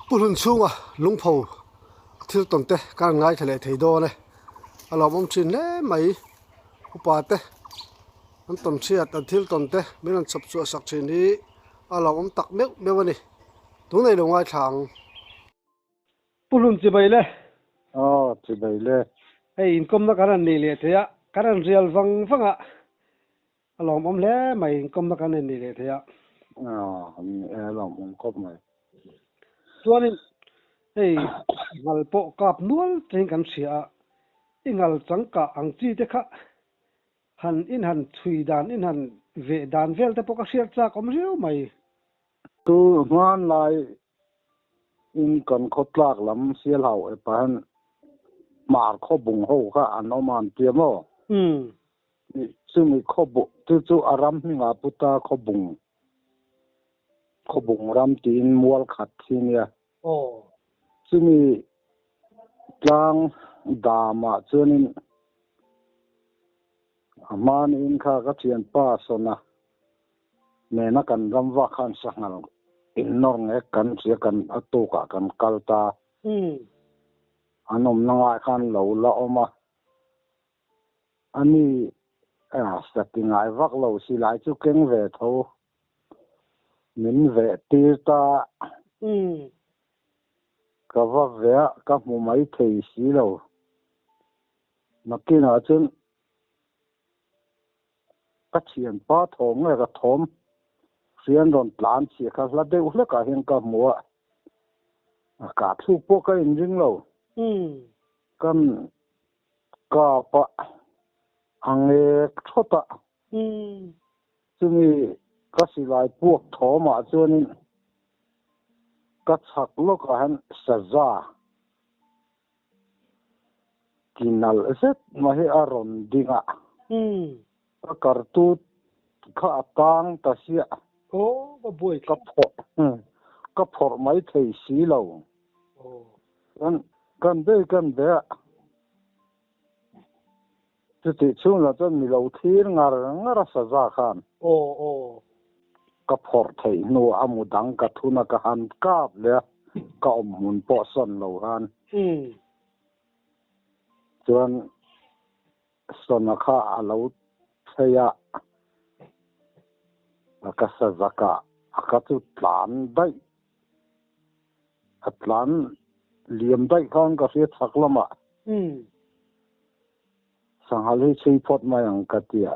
Pu Hlun chhunga lungpho thil tawn te ka rawn ngaithla leh thei dawn e. A lawmawm thin hle mai. Upa te an tawn hriat an thil tawn te min rawn chhawp chhuah sak thin hi a lawmawm tak meuh meuh a ni. Tunei lo ngaithla ang. Pu Hlun chibai le. Aw, chibai le. Hei inkawmna kan rawn nei leh thei a, kan rawn rial vang vang a, a lawmawm hle mai inkawmna kan rawn nei leh thei a. Aw, ni e, a lawmawm khawp mai. Chuanin hei ngal pawh kap nual chein kan hria a, i ngal changkah ang chi te kha han in han chhui dan, in han veh dan vel te pawh ka hriat chak awm riau mai. Tu hmanlai in kan khawtlak lam Sialhau epah hian Hmar khawbung ho kha an awm a an tia maw? Chumi khawbung chu chu a ram hmingah puta khawbung khawbung ram tiin mual khat hi nia. Chumi tlang damah chuanin a hmanin kha ka thianpa Sona Nena kan ram vak khan sanghal in nawr ngek kan hria kan a tukah kan kal ta. An awmna ngai khan lo la awm a. Ani sa ti ngai vak lo silai chu keng ve tho min veh tir ta. Ka va ve a ka hmu mai thei si lo. Nakinah chuan Ka thianpa thawm nge ka thawm hrian rawn tlan chhiah kha hla deuh hlekah hian ka hmu a, a kah thluk pawh ka inring lo. Kan kap a, a ngek thawt a, chumi ka silai puak thawmah chuanin ka chhak lawkah hian saza Ki nalh zet mai hi a rawn ding a. Ka kartut kha a tang ta siah. Aw, va buai Ka phawrh, ka phawrh mai thei si lo. Kan, kan bei kan be a. Chutih chhungah chuan mi lo thlir ngar ngar a saza khan. Aw, aw. Ka phawrh theih hnuah a mu dang ka thun a, ka han kap leh a, ka awm hmun pawh sawn lo han. Chuan sawna kha a lo thei a, ka sazakah a ka chu tlan daih, a tlan liam daih khan ka hria chhak lamah. Sanghal hi chhui phawt mai ang ka ti a.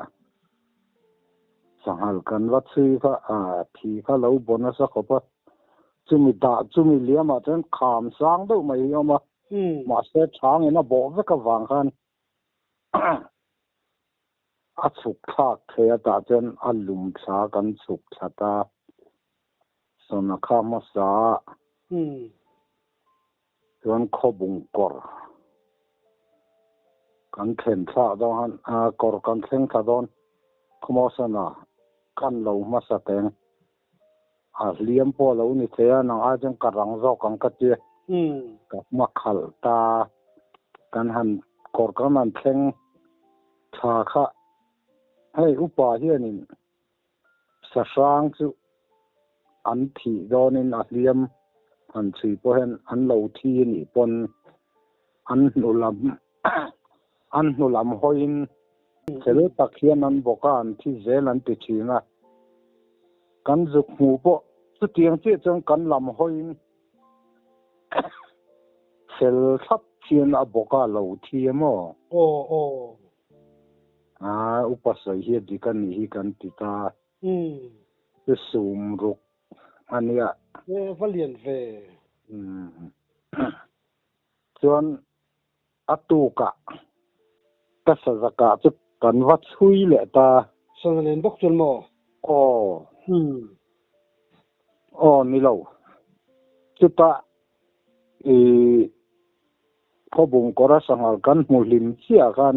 Sanghal kan va chhui kha a thi kha lo baw nasa khawp a. Chumi dah chumi liamah chuan kham sang deuh mai hi a awm a. Mahse chhangin a bawh vek avang khan a chhuk thlak thei a tah chuan a lum thla kan chhuk thla ta. Sawna kha hmasa a. Chuan khawbung kawr kan thlen thlak dawn khan ah kawr kan thleng thla dawn khawmawsana kan lo hmasa teng a hliam pawh a lo ni thei a nang ai chuan ka rang zawk ang ka ti ka hma khalh ta kan han kawr kan han thleng thla kha hei upa hianin Sahrang chu an thih dawnin a hliam han chhui pawh hian an lo thi a nih pawn an hnu lam an hnu lam hawiin fel tak hian an bawk a, an thi zel an ti thin a. Kan zuk hmuh pawh chutiang chiah chuan kan lam hawiin fel thlap hian a bawk a, lo thi a maw? Aw aw. A upa sawi hi a dik a nih hi kan ti ta. Chu sum ruk a nia. E va lian ve. Chuan a tukah ka sazakah chu kan va chhui leh ta. Sawna nen bawk chuan maw? Aw. Aw ni lo. Chutah i Khawbung kawra sanghal kan hmu hlim chiah khan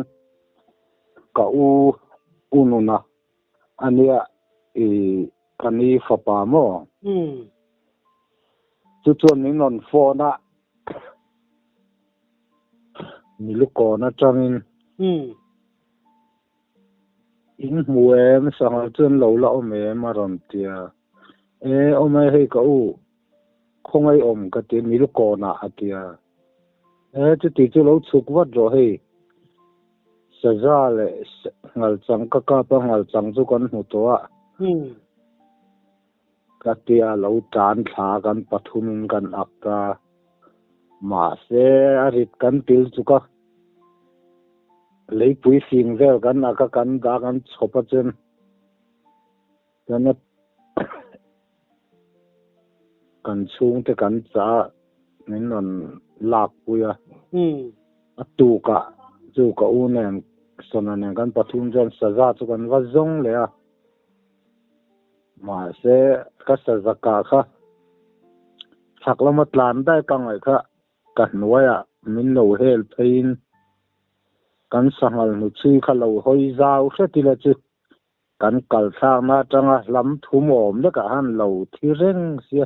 ka u u nuna a nia i ka ni fapa maw? Chu chuan min rawn phone a, Milukawn atangin in hmu em sanghal chuan lo la awm em a rawn ti a, e awm e hei ka u. Khawngaih awm ka ti Milkawnah a ti a. E chuti chu lo chhuk vat rawh hei. Saza leh ngalchang ka kap a, ngalchang chu kan hmu tawh a. Ka ti a, lo tan thla kan pathumin kan ak ta. Mahse a rit kan til chuk a, leipui fing vel kan ak a, kan dah kan chhawp a chuan Chuan a kan chhungte kan chah a, min rawn lak pui a. A tukah chu ka u nen Sona nen kan pathum chuan saza chu kan va zawng leh a. Mahse ka saza kah kha chhak lama tlan daih ka ngaih kha ka hnuaiah min lo hel pheiin kan sanghal hnuchhui kha lo hawi zau hret ila chu Kan kal thlakna atanga hlam thum awm lekah han lo thi reng sia.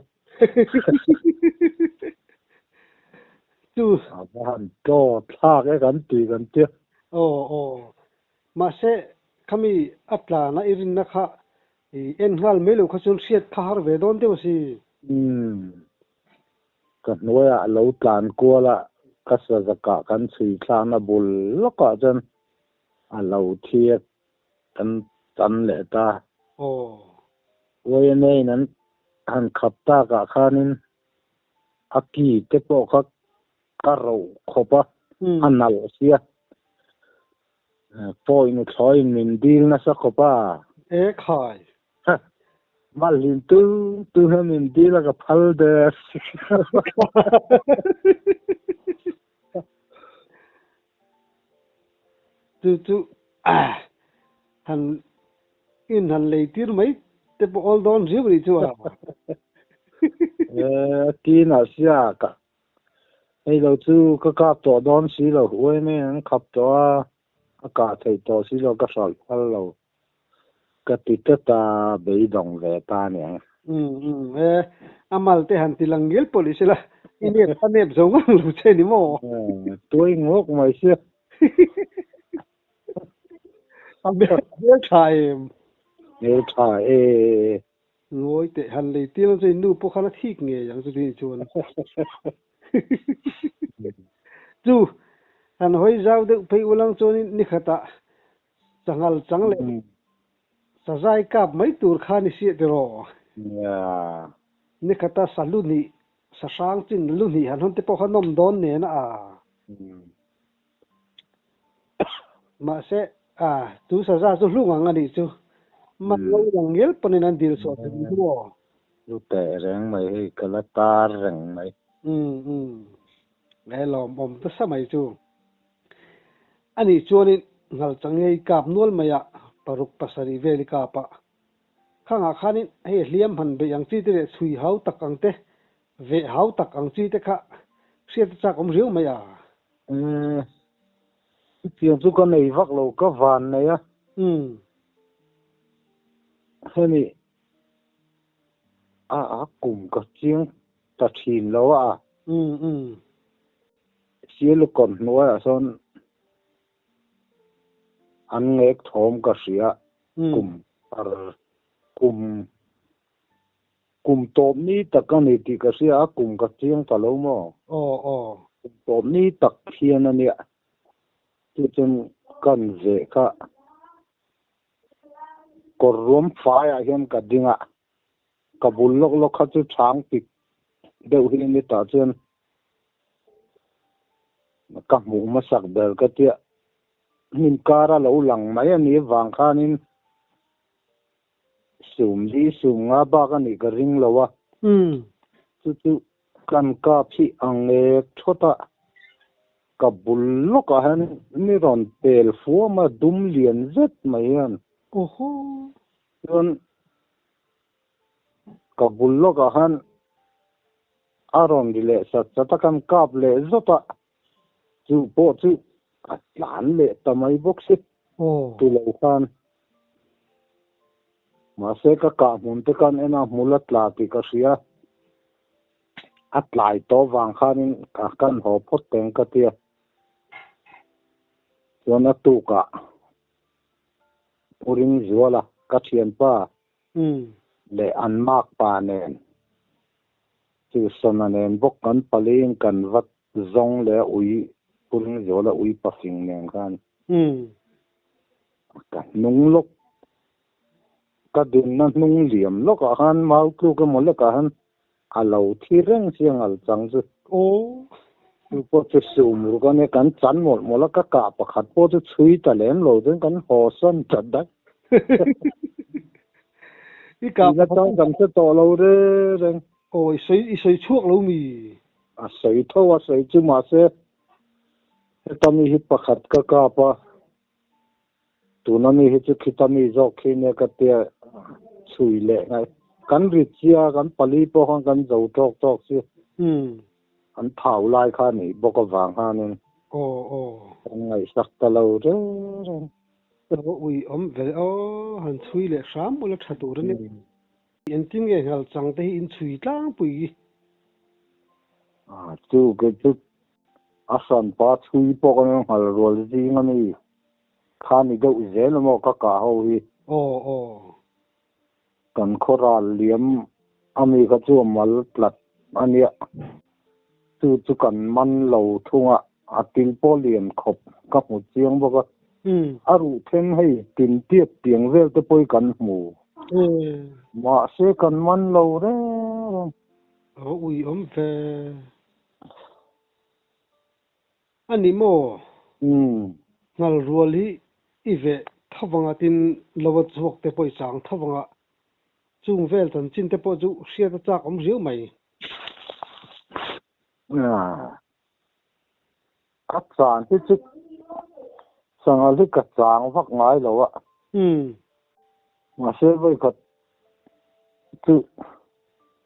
Chu. A va han tlaw thlak e kan ti kan tia. Aw aw. Mahse khami a tlana i rinna kha i en nghal mai lo kha chuan hriat kha har ve dawn deuh si. Umm. Ka hnuaiah lo tlan kual a, ka sazakah kan chhui thlakna bul lawkah chuan a lo thiak Kan tan leh ta. Aw. YMA in an han khap takah khanin a ki te pawh kha ka roh khawp a, a nalh sia. Pawi nuthlawiin min dil nasa khawp a. E khai. Malhlin tung tung hian min dil a ka phal der. Chu chu han in han lei tir mai te pawh awl dawn riau a nih chu a. Eh, tin ah sia ka hei lo chu ka kap tawh dawn si lo, uaime an khap tawh a, a kah theih tawh si lo ka hralh phal lo. Ka ti tlat a, beidawng ve ta a ni ang. Umm umm e, a mal te han ti lang ngel pawh ni sela, i nep a nep zo ngang lo che ni maw? Tuai ngawk mai sia. A hmel tha em? Hmel tha e. Ngawi teh, han lei tir ang chu in nu pawh khan a thik ngei ang chuti chuan. Chu, han hawi zau deuh phei ulang chuanin nikhatah Sanghal chang leh sazai kap mai tur kha ni siah tiraw? Nikhata sa lu hnih, sa hrang chin lu hnih han hawn te pawh kha nawm dawn nen a. Mahse, a, chu saza chu hlung ang a nih chu. Man lo lang ngial pawhin an dil chhuah thei ang chu maw? Lu teh reng mai hei, ka la tar reng mai. Umm umm, he lawmawm nasa mai chu. Ani chuanin Ngalchangei kap nual mai a, paruk pasarih vel i kap a. Khangah khanin hei hliam han beih ang chi te leh chhui hau tak ang te, veh hau tak ang chi te kha hriat a chak awm riau mai a. Umm, chutiang chu ka nei vak lo, ka van nei a. Umm. Hemi a a kum ka chiang ta thin lo a. Umm umm. Sialukawt hnuaiah sawn an ngek thawm ka hria kum par kum kum tawp ni tak a ni tih ka hria a kum ka chiang ta lo maw? Aw aw. Kum tawp ni tak hian a nia chu chuan kan zeh kha kawr ruam faiah hian ka ding a ka bul lawk lawk kha chu chhang pik deuh hi a ni tah chuan Ka hmuh hmasak ber ka tia hnim kar a lo lang mai a nih avang khanin sum li sum nga bak a nih ka ring lo a, chu chu kan kap hi a ngek thawt a, ka bul lawkah hian mi rawn pel fuam a dum lian zet mai hian chuan ka bul lawkah khan a rawn ri leh sat sat a, kan kap leh zawt a, chu pawh chu a tlan leh ta mai bawk si tu lo khan. Mahse ka kah hmun te khan en a hmul a tla tih ka hria, a tlai tawh vang khanin ka kan haw phawt teng ka tia. Chuan a tukah Pu Ringzuala ka thianpa leh an makpa nen. Chu sana nen bawk kan paliin kan va zawng leh a ui puring zuala ui pafing nen khan ka hnung lawk ka dinna hnung liam lawkah khan mau tluk emaw lekah khan a lo thi reng sia ngal chang chu. Chu pawh chu sum ruk a nia kan chan mawlh mawlh a ka kah pakhat pawh chu chhui ta lem lo chuan kan haw sawn ta daih. I kah Tihna chang kan hre tawh lo reng reng. Aw i sawi i sawi chhuak lo mi? A sawi tho a sawi chu mahse heta mi hi pakhat ka kap a, tuna mi hi chu khita mi zawk khi nia ka tia chhui leh ngai. Kan ri chia kan pali pawh khan kan zo tawk tawk chu an thau lai kha a nih bawk avang khanin kan ngaihsak ta lo reng reng. Aw ui awm ve aw han chhui leh hram ula tha tur a ni. Engtin nge nghal chang te hi in chhui tlangpui? A chu kei chu a hranpa chhui pawh ka nghal rual zing a mi kha ni deuh zel a maw ka kah ho hi. Aw aw. Kan khaw ral liam a mi kha chu a mal tlat a nia. Chu chu kan man lo thung a, a til pawh lian khawp ka hmu chiang bawk a. A ruh then hei tin tiat piang vel te pawh hi kan hmu. Mahse kan man lo reng reng. Aw ui awm ve. A ni maw? Ngal rual hi i veh thovanga tin lo a chhuak te pawh i chang thovanga chung vel chanchin te pawh chu hriat a chak awm riau mai. A chan hi chu sanghal hi ka chang vak ngai lo a. Mahse vawikhat chu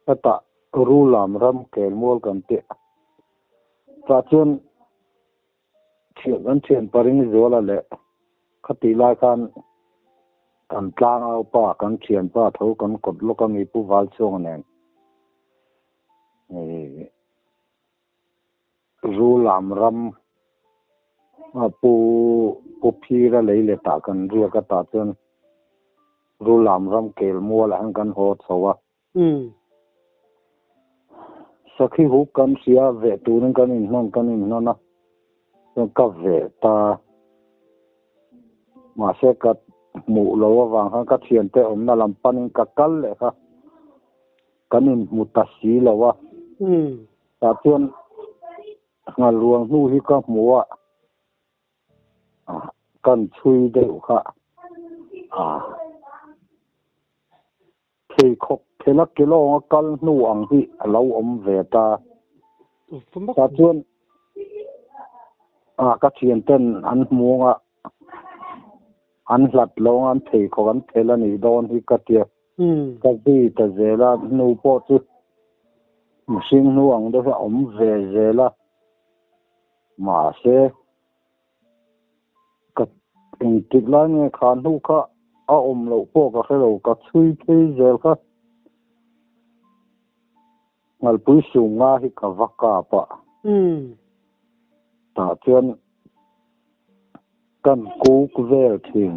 hetah Rulam ram kelmual kan tih tah chuan thian kan thian paring zuala leh khatih lai khan kan tlangau pa kan thianpa tho kan kawt lawk a mi Pu Valchhuanga nen Rulam ram a pu pu phira lei letah kan riak a tah chuan Rulam ram kelmualah hian kan haw chho a. Sakhi huk kan hria veh turin kan inhnawn kan inhnawn a chuan ka veh ta. Mahse ka hmuh lo avang khan ka thiante awmna lam panin ka kal leh kha. Kan inhmu ta si lo a. Tah chuan nghal ruang hnu hi ka hmu a, kan chhui deuh kha a pheikhawk phela ke lawnga kal hnu ang hi a lo awm ve ta. Tah chuan ka thianten an hmu anga an hlat lo anga an pheikhawk an phel a nih dawn hi ka tia. Ka zui ta zel a, hnu pawh chu mihring hnu ang deuh hi a awm ve zel a, mahse ka engtik lai nge kha hnu kha a awm loh pawh ka hre lo, ka chhui phei zel kha Ngalpui sum nga hi ka va kap a, tah chuan kan kuk vel thin.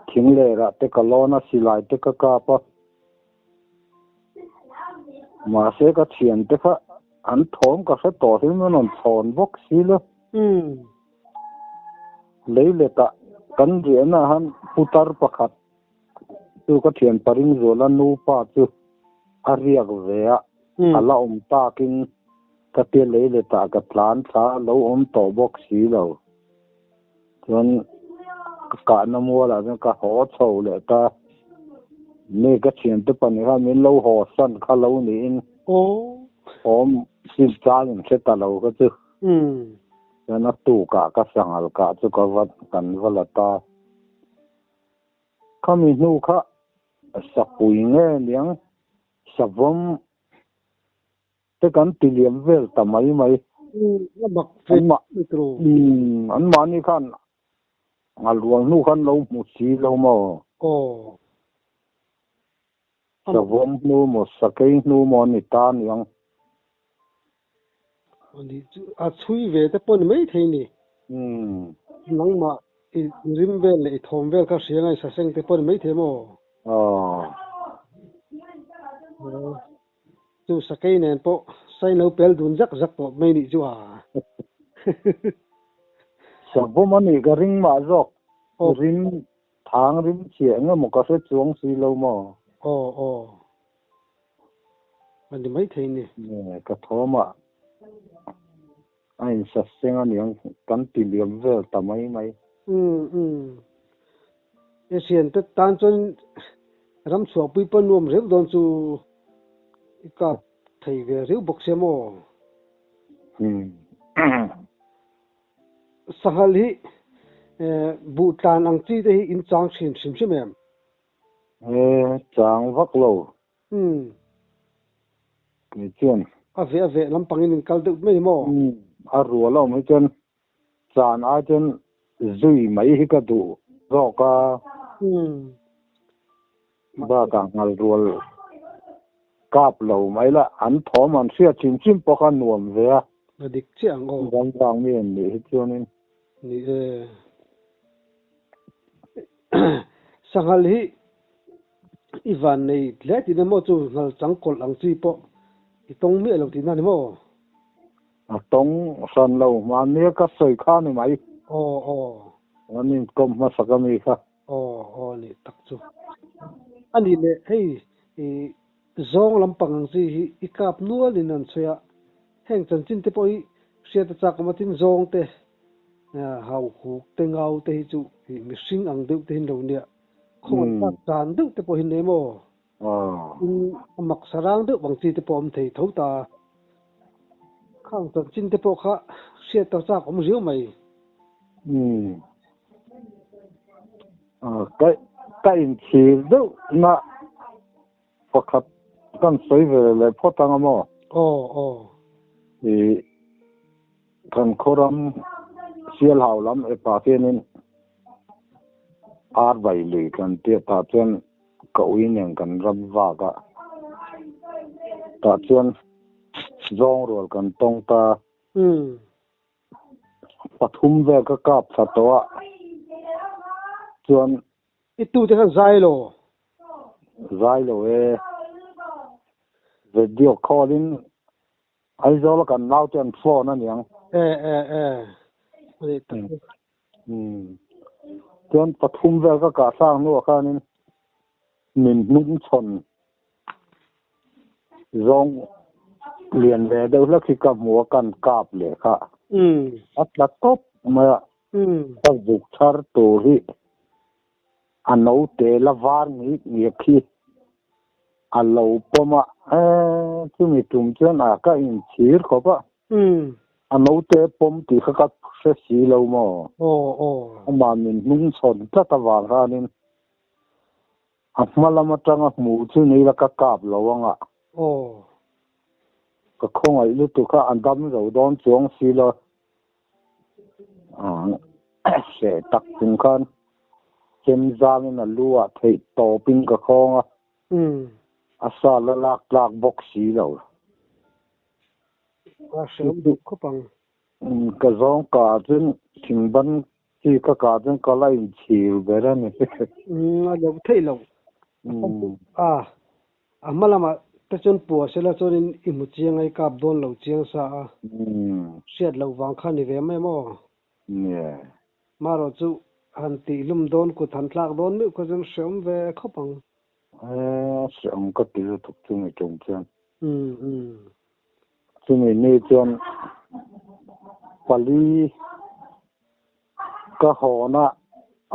Thing lerah te ka lawn a, silai te ka kap a. Mahse ka thiante kha an thawm ka hre tawh hlim an rawn chhawn bawk si lo. Lei letah kan riahna ah khan putar pakhat chu ka thian paring zuala nupa chu a riak ve a, a la awm takin ka tia lei letah ka tlan thla a lo awm tawh bawk si lo. Chuan ka kahna mualah chuan ka haw chho leh ta. Mi ka thiante pahnih khan min lo haw san kha lo niin awm sil chang in hre ta lo kha chu. Chuan a tukah ka sanghal kah chu ka va kan va la ta. Khami hnu kha sapui nge niang savawm te kan ti liam vel ta mai mai. An mahni khan ngal rual hnu khan lo hmu si lo maw? Savawm hnu maw sakei hnu maw a ni ta niang. A chhui ve te pawh ni mai thei ni. Nangmah i rim vel leh i thawm vel kha hria ngai saseng te pawh ni mai thei maw? Chu sakei nen pawh sain lo pel dun zak zak tawh mai nih chu a. Savawm a nih ka ring mah zawk. Rim thang rim chhiah eng emaw ka hre chuang si lo maw? Aw aw. A ni maithei ni. Ka thawmah a insaseng a niang kan ti liam vel ta mai mai. Umm umm. I thiante tan chuan ram chhuahpui pawh nuam reuh dawn chu i kap thei ve reuh bawk sia maw? Umm. Sanghal hi buh tlan ang chi te hi in chang thin hrim hrim em? E, chang vak lo. Umm. Kei chuan. A veh a veh lampangin in kal deuh mai maw? Umm, a rual a awm hi chuan chan ai chuan zui mai hi ka duh zawk a. Umm. Bakah nghal rual kap lo mai la, an thawm an hriat chim chim pawh kha nuam ve a. A dik chiah ang aw. Ram vang mi an nih hi chuanin. Ni e. Sanghal hi i van nei hle tihna maw chu nghal chang kawlh ang chi pawh i tawng miah lo tihna ni maw? A tawng hran lo, mahnia ka sawi kha ni mai. Aw aw. An inkawm hmasak a mi kha. Aw aw ni tak chu. A nih leh hei i zawng lampang ang chi hi i kap nualin an sawi a, heng chanchin te pawh hi hriat a chak awm a tin zawng te hau huk te ngau te hi chu mihring ang deuh te hi an lo nia. Khawngaih tak dan deuh te pawh hi nei maw? Tin a mak sarang deuh ang chi te pawh awm thei tho ta. Khang chanchin te pawh kha hriat a chak awm riau mai. Umm. Ka ka inchhir deuh na pakhat kan sawi ve leh phawt ang a maw? Aw aw. I kan khawram Sialhau lam epa hianin ar vai lui kan tia tah chuan ka ui nen kan ram vak a, tah chuan zawng rual kan tawng ta. Umm. Pathum vel ka kap thla tawh a, chuan. I tute khan zai lo? Zai lo e. Video call in Aizawl a kan nau te an phone a niang. E e e. Ani tak chu. Umm. Chuan pathum vel ka kah thlak hnuah khanin min hnung chhawn zawng lian ve deuh hlek hi ka hmu a kan kap leh kha. A tla tawp mai a. Ka zuk chhar tur hi a naute la var ngik ngik hi a lo pawm a, chumi tum chuan a ka inchhir khawp a, a naute pawm tih kha ka hre si lo maw? Amah min hnung chhawn tlat avang khanin a hma lam atanga hmuh chu ni ila ka kap lo ang a, ka khawngaih lutuk kha a dam zo dawn chuang si lo. Hreh tak chung khan chem zangin a lu ah theih tawpin ka khawng a, a sa la lak tlak bawk si lo. A hrehawm duh khawp ang. Ka zawng kah chuan thing ban chi ka kah chuan ka la inchhir ber a ni. A lo theih loh. A A hma lamah te chuan pua sela chuanin i hmu chiang a, i kap dawn lo chiang sa a, hriat loh vang kha ni ve mai maw? Nia. Marawh chu han tih hlum dawn kut han tlak dawn meuh kha chuan hreawm ve khawp ang. E, hreawm ka ti lutuk chumi tum chuan. Umm umm. Chumi ni chuan pali Ka hawna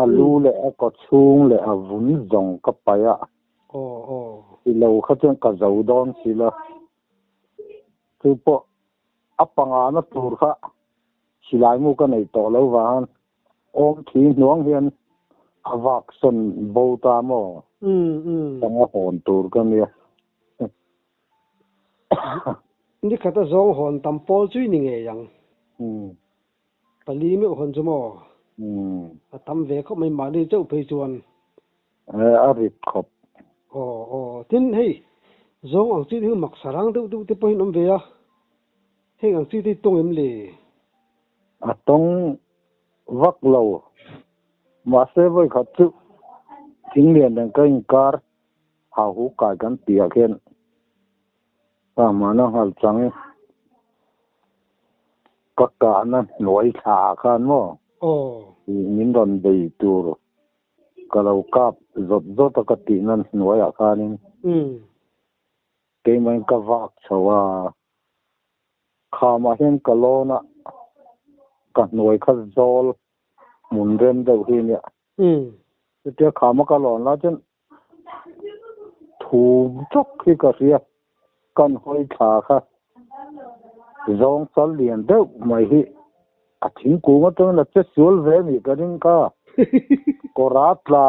a lu leh a kaw chhung leh a vun zawng ka paih a, i lo kha chuan ka zo dawn si lo. Chu pawh a pangana tur kha silai mu ka neih tawh lo vang awm thi hnuang hian a vak sawn bo ta maw? Panga hawn tur ka nia. Nikhat a zawng hawn tam pawl chu i ni ngei ang. Pali meuh hawn chu maw? A tam ve khawp mai mahni chauh phei chuan. E, a rit khawp. Aw, aw. Tin, hei, zawng ang chi te hi mak sarang deuh deuh te pawhin awm ve a. Heng ang chi te hi tawng em le? A tawng vak lo. Mahse, vawikhat chu thing lian nen ka inkar hau hu kai kan tih ah khian. Kha mahna nghal chang ka kahna hnuai thla ah khan maw min rawn bei tur ka lo kap zawt zawt a ka tihna hnuai ah khanin keimahin ka vak chho a, khamah hian ka lawn a, ka hnuai kha zawl hmun rem deuh hi nia. Chutia khama ka lawn lai chuan thum chawk hi ka hria, kan hawi thla kha zawng chal lian deuh mai hi a thingkung atangin a che sual ve a nih ka ring kha. Kawra tla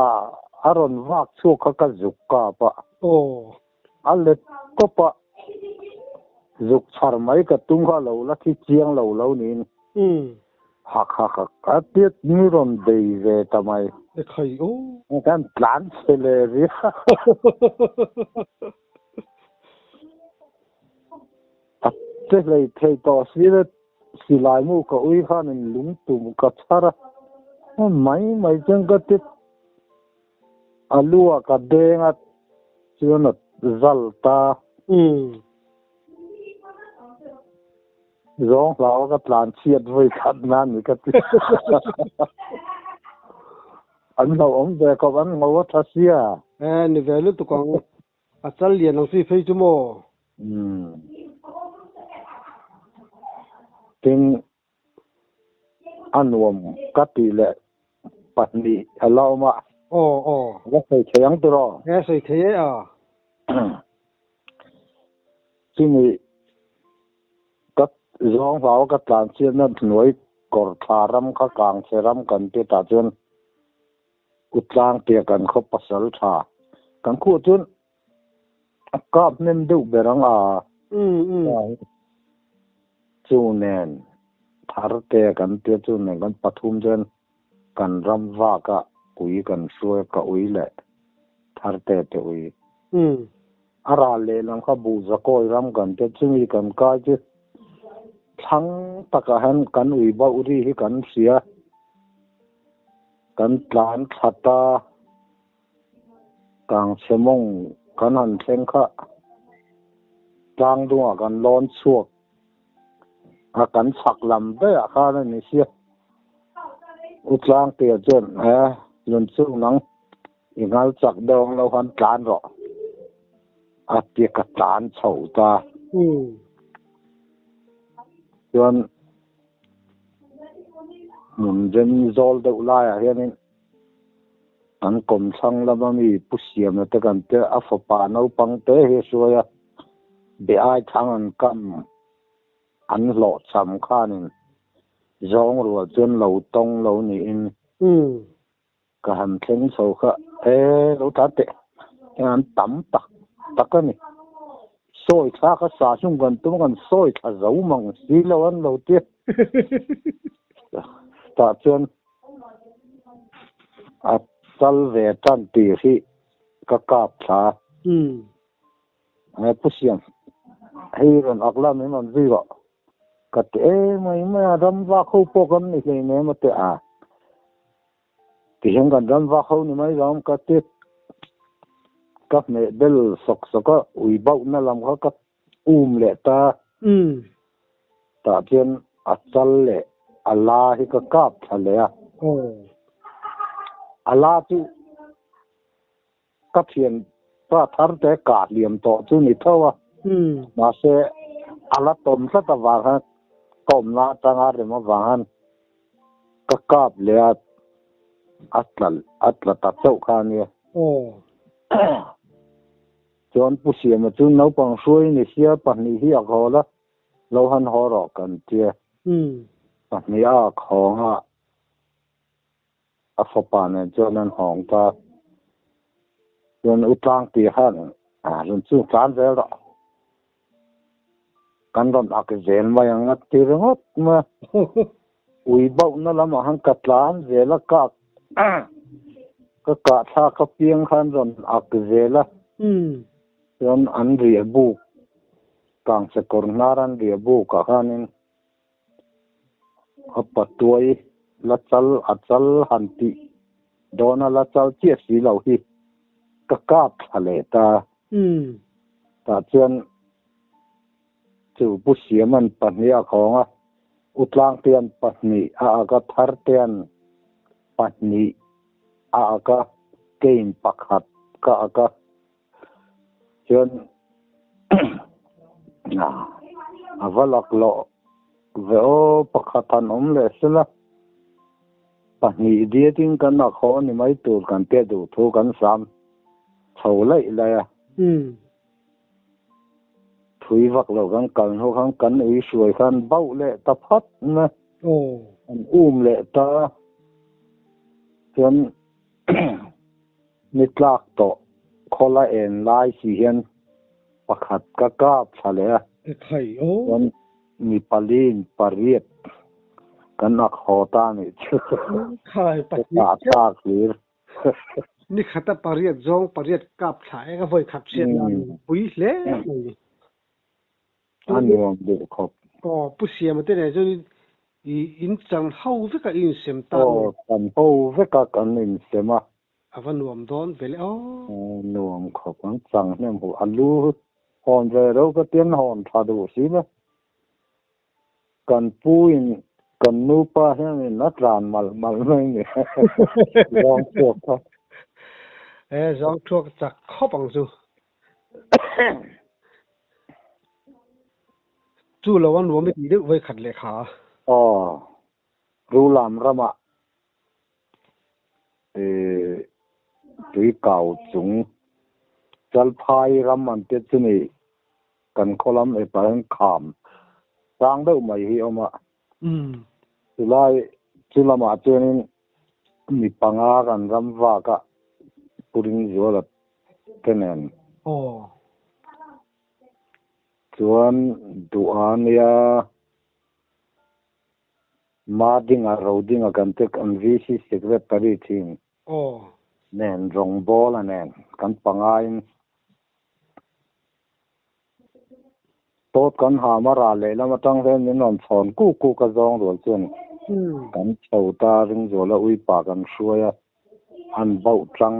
a rawn vak chhuak kha ka zuk kap a, a let tawp a, zuk chhar mai ka tum kha a lo la thi chiang lo lo niin. Hak hak hak a tiat mi rawn bei ve ta mai. E khai aw. Kan tlan chhe leh ri. A che hlei thei tawh si le silai mu ka ui khan in lung tum ka chhar a. Mai mai chuan ka ti a lu ah ka deng a chuan a zal ta. Zawng hlau a ka tlan chhiat vawi khat na ni ka ti. An hlauhawm ve khawp an ngo a tha sia. E ni ve lutuk ang. A chal lian ang chi phei chu maw? Umm. Tin a nuam ka tih leh pahnih a la awm a. Aw aw. La sawi thei ang tiraw? E sawi thei e a. Chumi ka zawng hlau a ka tlan chiatna hnuai kawr thla ram kha kang chhe ram kan ti tah chuan Utlang tia kan khaw pasal tha kan khuah chuan a kap hnem deuh ber ang a chu nen thar te kan tia chu nen kan pathum chuan kan ram vak a ui kan hruai a ka ui leh thar te te ui. A ral lehlam kha buh zakawi ram kan tia chumi kan kai chu thlang takah hian kan ui bauh ri hi kan hria kan tlan thla ta kangchhe mawng kan han thleng kha tlang dungah kan lawn chhuak a kan chhak lam daihah khan a ni sia u Tlangtea chuan he lun chung nang I ngal chak deuh ang lo khan tlan rawh a ti ka tlan chho ta. Chuan hmun rem zawl deuh laiah hianin kan kawmthlang lama mi Pu Siamna te kan tia a fapa naupang te hi a hruai a, be ai thang an kam an hlawhchham khanin zawng rual chuan lo tawng lo niin. Ka han thleng chho kha e lo ta teh heng an tam tak tak a ni. Sawi thla kha sa hlung kan tum a kan sawi thla zo mang si lo an lo tia. Tah chuan a chal ve tan tih hi ka kap thla. E Pu Siam, hei rawn ak la min rawn zui rawh. Ka ti e mai mai a, ram vak ho pawh kan ni hlei nem a ti a. Tihian kan ram vak ho ni mai lo ka ti. Ka hmeh bel sawk sawk a, ui bauhna lam kha ka um leh ta. Tah chuan a chal leh a la hi ka kap thla leh a. A la chu Ka thian pa thar te kah hliam tawh chu ni tho a, mahse a la tawm tlat avang khan ka awmna atanga rem avang khan ka kap leh a, a tla a tla ta chauh kha a nia. Chuan Pu Siama chu naupang hruai ni sia pahnih hi a hawl a, lo han haw rawh kan tia. Pahnih a khawng a. A fapa nen chuan an hawng ta. Chuan U Tlang tih khan a rawn chung tlan zel rawh. Kan rawn ak zel mai ang a ti ringawt mai a. Ui bauhna lamah khan ka tlan zel a, ka ka kah thlak apiang khan rawn ak zel a. Chuan an riah buk, Kangchekawr hnar an riah bukah khanin A patuai la chal a chal han tih dawna la chal chiah si lo hi ka kap thla leh ta. Tah chuan Chu Pu Siama'n pahnih a khawng a, U Tlangtea'n pahnih a ak a, Thartea'n pahnih a ak a, keiin pakhat ka ak a. Chuan a va laklawh ve aw, pakhat han awm leh sela, pahnih diatin kan ak haw ni mai tur kan tia duh thu kan sam chho laih laih a. Thui vak lo kan kal hnu khan kan ui hruai khan bauh leh ta phat na an um leh ta chuan ni tlak tawh khawla en lai si hian pakhat ka kap thla leh a chuan mi pali in pariat kan ak haw ta nih chu ka kah thlak hlir. Ni khata pariat zawng pariat kap thla eng a vawi khat hriat nan pui hle mai. A nuam duh khawp. Aw Pu Siama te nen chuan i in chan ho vek a i insem ta nge? Aw chan ho vek a kan insem a. A va nuam dawn ve le aw. Nuam khawp an chang hnem huh a lu hawn ve reuh ka tian hawn tha duh si le. Kan pu in kan nupa hian in a tlan malh malh mai ni. Zawng chhuak kha. E zawng chhuak chak khawp ang chu. Chu lo a nuam i tih deuh vei khat leh kha. Aw, Rulam ramah e tui kau chung Chalphai ram an te chu ni. Kan khaw lam epah hian kham sang deuh mai hi a awm a. Chulai chu lamah chuanin mi panga kan ram vak a Pu Ringzuala te nen. Chuan duh a nia Madinga Rodinga kan te kan VC Secretary thin nen rawngbawla nen kan pangain Tawt kan ham a ral lehlam atang hian min rawn chhawn kuk kuk a zawng rual chuan kan chho ta Ringzuala uipa kan hruai a, an bauh tlang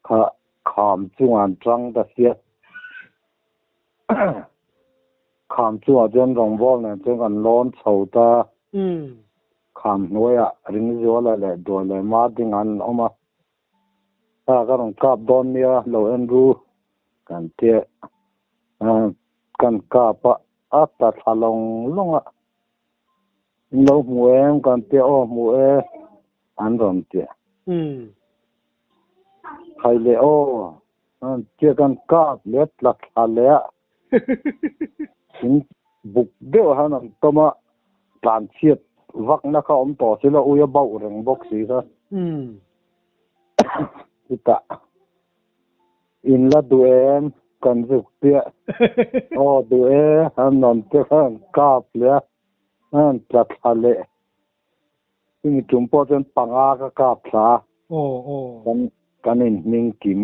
kha kham chungah an tang ta sia. Kham chungah chuan rawngbâwl nen chuan kan lawn chho ta. Kham hnuaiah Ringzuala leh Duai leh Madinga an awm a. Kha ka rawn kap dawn nia lo en ru kan tia kan kap a a ta thla lawng lawng a in lo hmu em kan tia aw hmu e an rawn tia khai leh aw an tia kan kap leh tla thla leh a in buk deuh han an tawm a tlan chhiat vakna kha awm tawh silo ui a bauh reng bawk si kha chutah in la duh em kan zuk piah aw duh e an rawn ti kha an kap leh a an tla thla leh chumi tum pawh chuan panga ka kap thla a kan kan inhming kim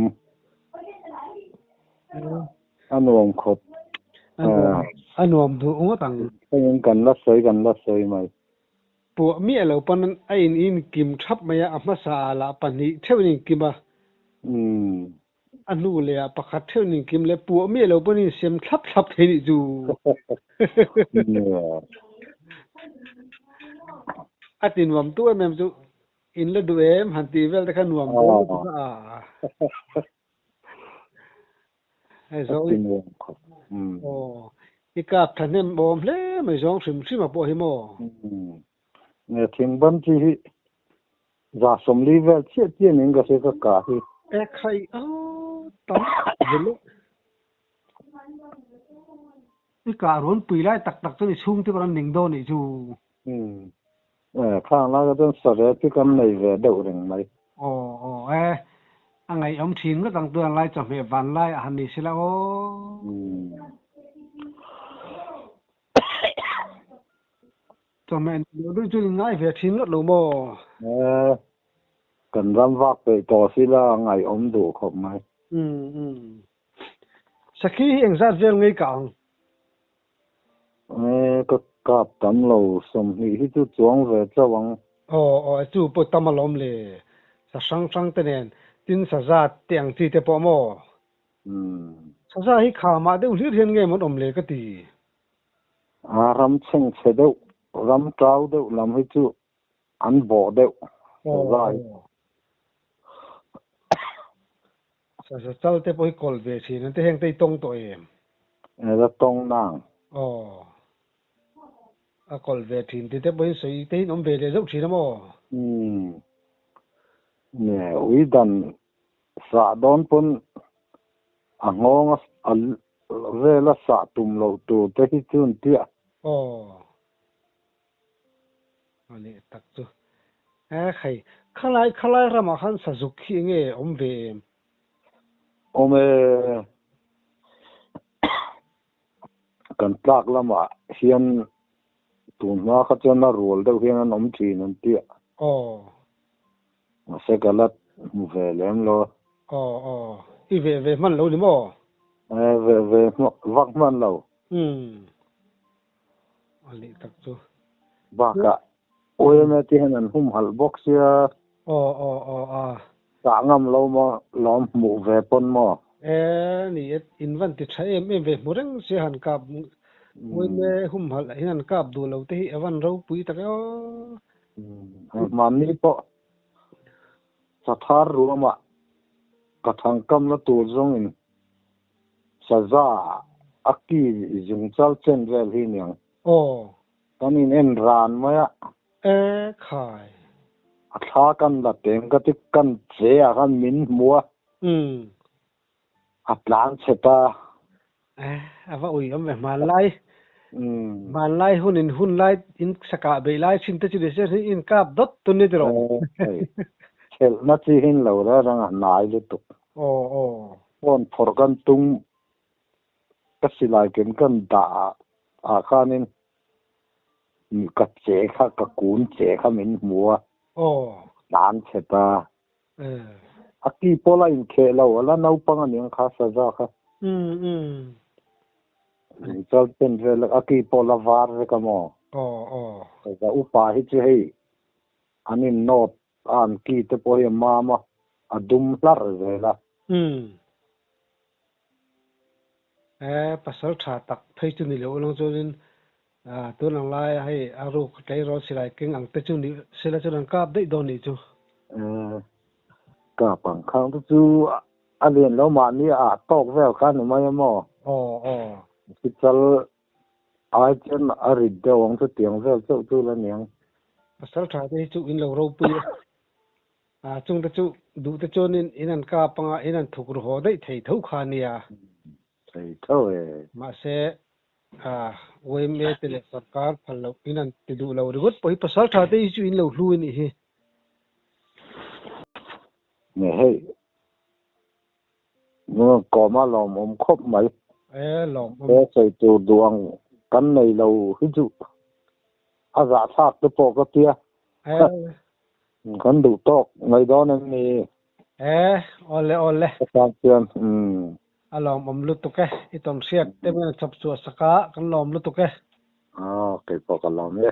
a nuam khawp a nuam duh ngawt ang. Kan la sawi kan la sawi mai. Puah miah lo pawn a in in kim thap mai a, a hmasa ah lah pahnih theuh in inkim a, a hnu leh ah pakhat theuh in inkim leh puah miah lo pawn in sem thlap thlap thei nih chu. A ti nuam tu em em chu in la duh em han tih vel te kha nuam dawn lutuk a. Hei zawng i aw i kap thahnem awm hle mai zawng hrim hrim a pawh hi maw? Nge thing ban chi hi za sawmli vel chiah chiah niin ka hria ka kah hi. E khai aw tam zel e. I kah rawn pui lai tak tak chuan i chhungte pawh an ning dawn nih chu. Khang lai kha chuan sarep hi kan nei ve deuh reng mai. Aw aw e, a ngaihawm thin ngawt ang tuan lai chawhmeh van lai ah han ni sela aw. Chawhmeh ni loh deuh chuan in ngai ve thin ngawt lo maw? E, kan ram vak peih tawh sila a ngaihawm duh khawp mai. Sakhi hi engzat vel ngei ka ang? E, ka kap tam lo, 20 hi chu chuang ve chauh ang. Aw, aw, e chu pawh tam alawm le. Sa hrang hrang te nen, tin sa zat te ang chi te pawh maw? Saza hi khamah deuh hlir hian nge mawn awm le ka ti. A ram chhengchhe deuh, ram ṭau deuh lam hi chu an bawh deuh saza hi. Saza chal te pawh hi kawl ve thin an ti heng te hi tawng tawh em? Ela tawng nang. Aw. A kawl ve thin ti te pawhin sawi te hian awm ve leh zauh thin a maw? Umm. Nge ui dan sah dawn pawn a nghawng a vela sah tum loh tur te hi chu an tia. Aw. A leh tak chu. E khai, khalai khalai ramah khan sazuk hi enge awm ve em? Awm e. Kan tlak lamah hian tun hma kha chuan a rual deuh hian an awm thin an tia. Aw. Mahse ka la hmu ve lem lo. Aw aw. I ve ve hman lo ni maw? E ve ve vak hman lo. Umm. A leh tak chu. Bakah OMA te hian an humhalh bawk sia. Aw aw aw a. Tah ngam lo maw lawm hmuh ve pawn maw? E ni e, in van ti tha em em ve hmu reng sia han kap OMA humhalh ah hian an kap duh lo te hi a van ropui tak e aw. Mahni pawh Sathar ruamah ka thangkam la tur zawngin Saza a ki zungchal chen vel hi niang. Aw. Kan in en ran mai a. E khai. A thla kan la teng ka ti kan che ah khan min hmu a. Umm. A tlan chhe ta. E a va ui awm ve hmanlai. Umm. Hmanlai hun in hun lai in sakah beih lai thin te chu ni se in kap dawt tun ni tiraw. E Thelhna chi hin lo reng reng a hnai lutuk. Aw aw. Phone phawrh kan tum ka silai ken kan dah ah khanin ka che kha ka kun che kha min hmu a. Aw. Tlan chhe ta. A ki pawh la inkheh lo a la naupang a niang kha saza kha. Umm umm. Chal pen vel a ki pawh la var vek a maw. Aw aw. Saza upa hi chu hei an in nawt a an ki te pawh hi a mam a, a dum hlarh zel a. Umm. E pasal tha tak phei chu ni lo lang chuanin tun ang laia hei a ruk tleirawl silai keng ang te chu ni sela chuan an kap daih dawn nih chu. E kap ang khang te chu a lian lo mahni a tawk vel kha ni mai a maw? Aw aw. Sichal ai chuan a rit deuh ang chu tiang vel chauh chu la niang. Pasal tha te hi chu in lo ropui a. A chungte chu duhte chuanin in an kap anga in an thuk ru haw daih thei tho kha a nia. Thei tho e. Mahse, yma te leh sorkar phal loh in an ti duh lo ringawt pawh hi pasal tha te hi chu in lo hlu a nih hi. Nge hei, kawm a lawmawm khawp mai. E, lawmawm. He sawi tur duh ang kan nei lo hi chu a zahthlak te pawh ka tia. E. Kan duh tawk mai dawn em ni? E, awle awle. Ka tan chuan, umm. A lawmawm lutuk e, i tawn hriat te min chawp chhuah sak a, kan lawm lutuk e. Aw, keipawh ka lawm e.